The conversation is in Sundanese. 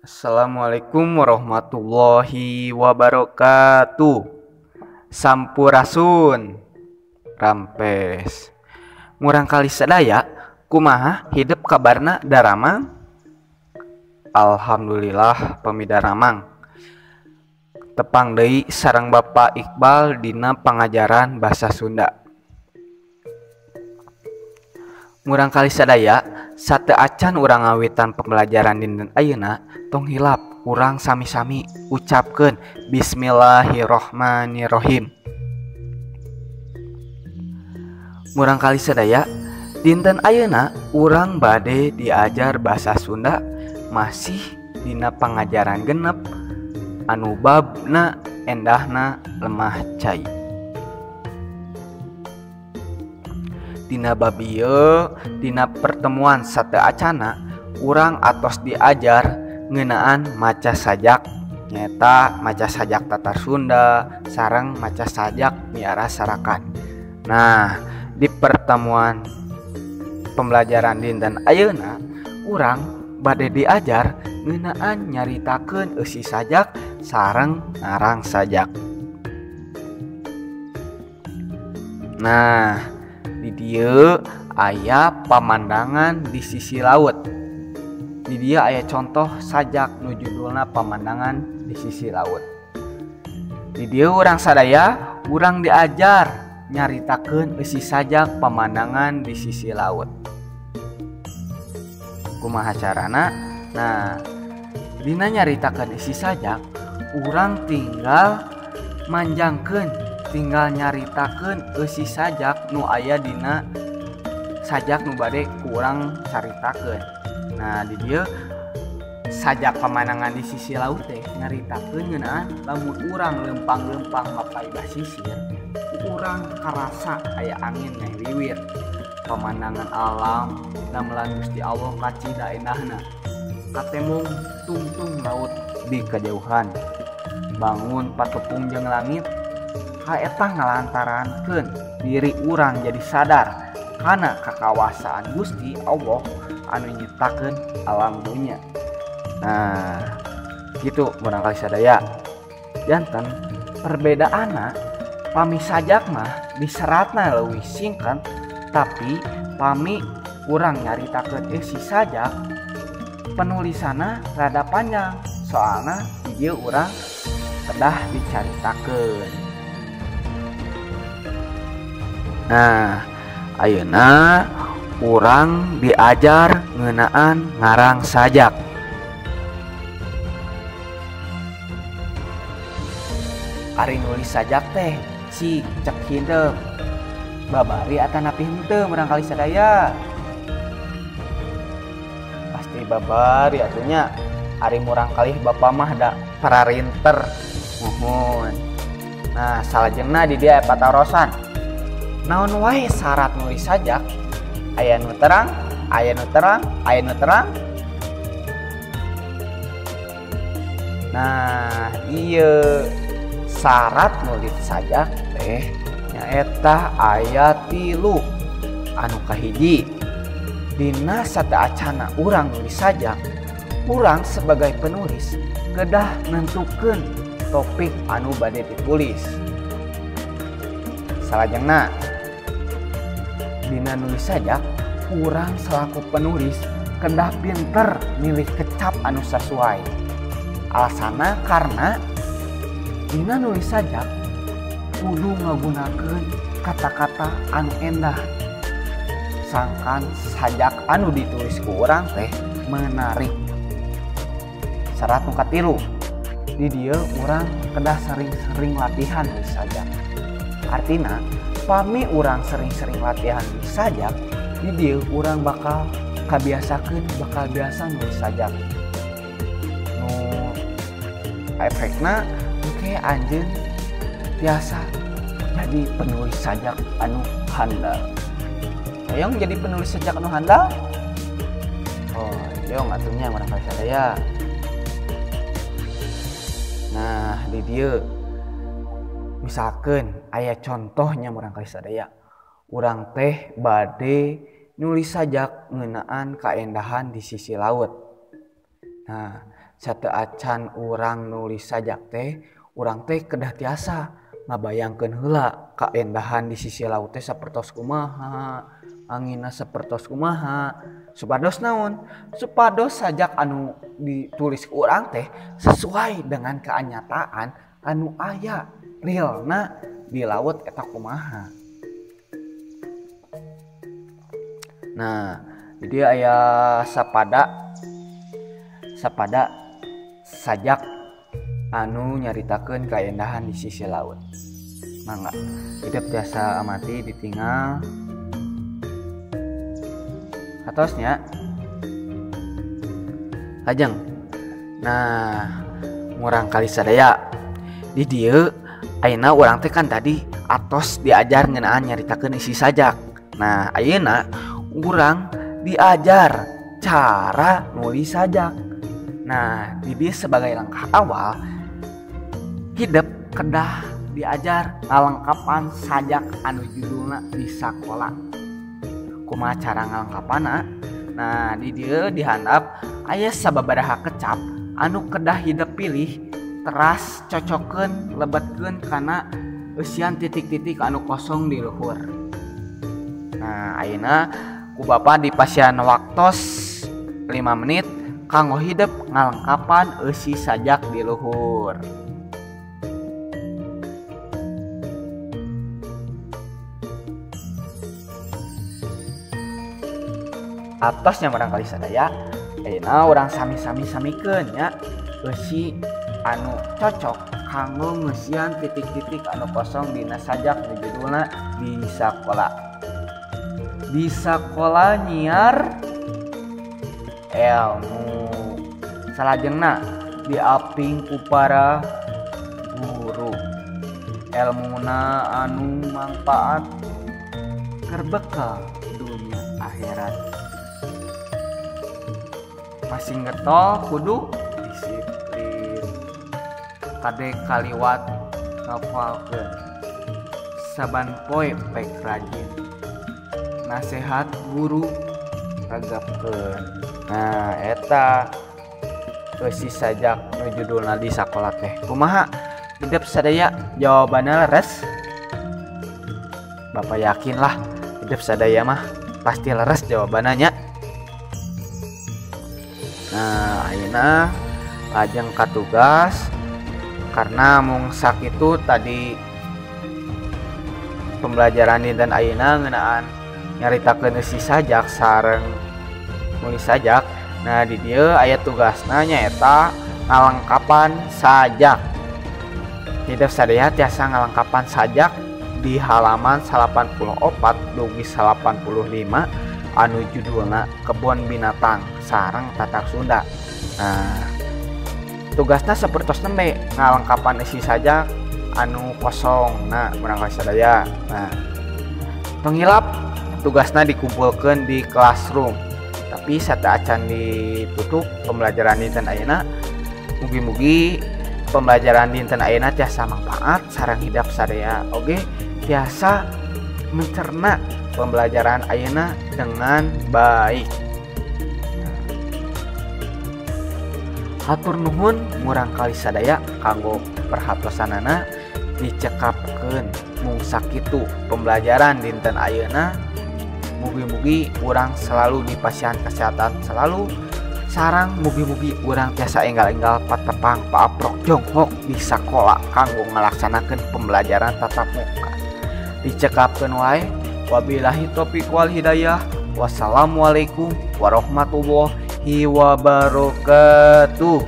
Assalamualaikum warahmatullahi wabarakatuh. Sampurasun. Rampes. Murangkalih sadaya, kumaha hidep kabarna daramang? Alhamdulillah pamidaramang. Tepang deui sareng Bapak Iqbal dina pangajaran Basa Sunda. Murangkalih sadaya, sateu acan urang ngawitan pembelajaran dinten ayeuna, tong hilap urang sami-sami ucapkeun bismillahirrahmanirrahim. Murangkalih sadaya, dinten ayeuna urang bade diajar Basa Sunda masih dina pangajaran genep anu babna endahna lemah cai. Dina bab ieu, dina pertemuan sateu acana urang atos diajar ngeunaan maca sajak, nyaeta maca sajak Tatar Sunda sareng maca sajak miara sarakan. Nah, di pertemuan pembelajaran dinten ayeuna urang bade diajar ngeunaan nyaritakeun eusi sajak sareng ngarang sajak. Nah, di dieu aya pamandangan di sisi laut. Di dieu aya contoh sajak nu judulna Pamandangan di Sisi Laut. Di dieu urang sadaya urang diajar nyaritakeun eusi sajak pamandangan di sisi laut. Kumaha carana? Nah, dina nyaritakeun eusi sajak urang tinggal manjangkeun, tinggal nyaritakeun eusi sajak nu aya dina sajak nu bade ku urang caritakeun. Nah, di dieu sajak pamandangan di sisi laut teh nyaritakeun ngeunaan lamun urang leumpang-leumpang mapay basisir, urang karasa aya angin ngaliwir. Pemandangan alam damelan Gusti Allah kacida endahna. Katemung tungtung laut di kajauhan. Bangun patepung jeung langit, kaeta ngalantarankeun diri urang jadi sadar kana kakawasaan Gusti Allah anu nyiptakeun alam dunya. Nah, gitu murangkalih sadaya. Janten perbedaanna pami sajak mah diseratna leuwih singkat, tapi pami urang nyaritakeun eusi sajak penulisanna rada panjang, soalna di dieu urang kedah dicaritakeun. Nah, ayeuna urang diajar ngeunaan ngarang sajak. Ari nulis sajak teh cik cek hindep babari atanapi henteu murangkalih sadaya. Pasti babari atunya. Ari murangkalih bapa mah da pararinter. Muhun. Nah, salajengna di dieu aya patarosan. Naon wae syarat nulis sajak? Aya nu terang, aya nu terang, aya nu terang. Nah, ieu syarat nulis sajak teh nyaeta aya 3. Anu kahiji, dina sateuacana urang nulis sajak, urang sebagai penulis kedah nentukeun topik anu bade ditulis. Salajengna, dina nulis sajak urang selaku penulis kedah pinter milih kecap anu sasuai. Alasana karena dina nulis sajak kudu ngagunakeun kata-kata anu endah, sangkan sajak anu ditulis ku urang teh menarik. Syarat nu katilu, di dieu urang kedah sering-sering latihan nulis sajak. Artina, pami urang sering-sering latihan nulis sajak, di dieu urang bakal kabiasakeun, bakal biasa nulis sajak. Nu efekna engke anjeun tiasa jadi penulis sajak anu handal. Hoyong jadi penulis sajak anu handal? Oh, hoyong atunya murangkalih sadaya. Nah, di dieu misalkan aya contohnya murangkalih sadaya. Urang teh bade nulis sajak ngeunaan kaendahan di sisi laut. Nah, sateuacan urang nulis sajak teh, urang teh kedah tiasa ngabayangkeun heula kaendahan di sisi laut teh sapertos kumaha, anginna sapertos kumaha, supados naon? Supados sajak anu ditulis ku urang teh sesuai dengan kenyataan anu aya realna di laut eta kumaha. Nah, jadi aya sapada sajak anu nyaritakeun kaendahan di sisi laut. Mangga hidup tiasa amati ditinggal atosnya lajeng. Nah, murang kali sadaya di dieu ayeuna urang teh kan tadi atos diajar ngeunaan nyaritakeun isi sajak. Nah, ayeuna urang diajar cara nulis sajak. Nah, di dieu sebagai langkah awal hidup kedah diajar ngalengkapan sajak anu judulna di sakola. Kumaha cara ngalengkapanna? Nah, di dieu dihandap aya sababaraha kecap anu kedah hidup pilih teras cocokeun lebetkeun kana eusian titik-titik anu kosong di luhur. Nah, ayeuna ku Bapa dipasihan waktos 5 menit kanggo hidup ngalengkapan eusi sajak di luhur. Atosnya barangkali sadaya ayeuna urang sami-sami samikeun nya eusi anu cocok kanggo ngeusian titik-titik anu kosong dina sajak nu judulna di sakola. Di sakola nyiar ilmu, salajengna diaping ku para guru, elmuna anu mangpaat keur bekal dunia akhirat. Masing getol kudu disiplin, kade kaliwat ngapalkeun, saban poe pek rajin, nasehat guru regepkeun. Nah, eta eusi sajak nu judulna di sakola teh. Kumaha hidup sadaya jawabanna leres? Bapak yakin lah hidup sadaya mah pasti leres jawabanna nya. Nah, ayeuna lajeng ka tugas karena mung sakitu tadi pembelajaran dinten ayeuna ngeunaan nyaritakeun eusi sajak sareng nulis sajak. Nah, di dieu aya tugasna nyaeta ngalengkapan sajak. Hidup sadaya tiasa ngalengkapan sajak di halaman 84 dugi 85 anu judulna Kebon Binatang sareng Tatar Sunda. Nah, tugasna sapertos nembe ngalengkapan isi sajak anu kosong. Nah, murangkali sadaya. Nah, tong hilap tugasna dikumpulkeun di classroom. Tapi sateuacan ditutup pembelajaran dinten ayeuna, mugi-mugi pembelajaran dinten ayeuna tiasa manfaat sareng hidap sadaya oge tiasa mencerna pembelajaran ayeuna dengan baik. Hatur nuhun murangkali sadaya kanggo perhatosanana dicekapkeun mung sakitu pembelajaran dinten ayeuna. Mugi-mugi urang selalu dipasihan kesehatan selalu, sarang mugi-mugi urang tiasa enggal-enggal patepang paaprok jonghok di sakola kanggo ngalaksanakeun pembelajaran tatap muka. Dicekapkeun wae. Wabillahi taufiq wal hidayah. Wassalamualaikum warahmatullahi wabarakatuh.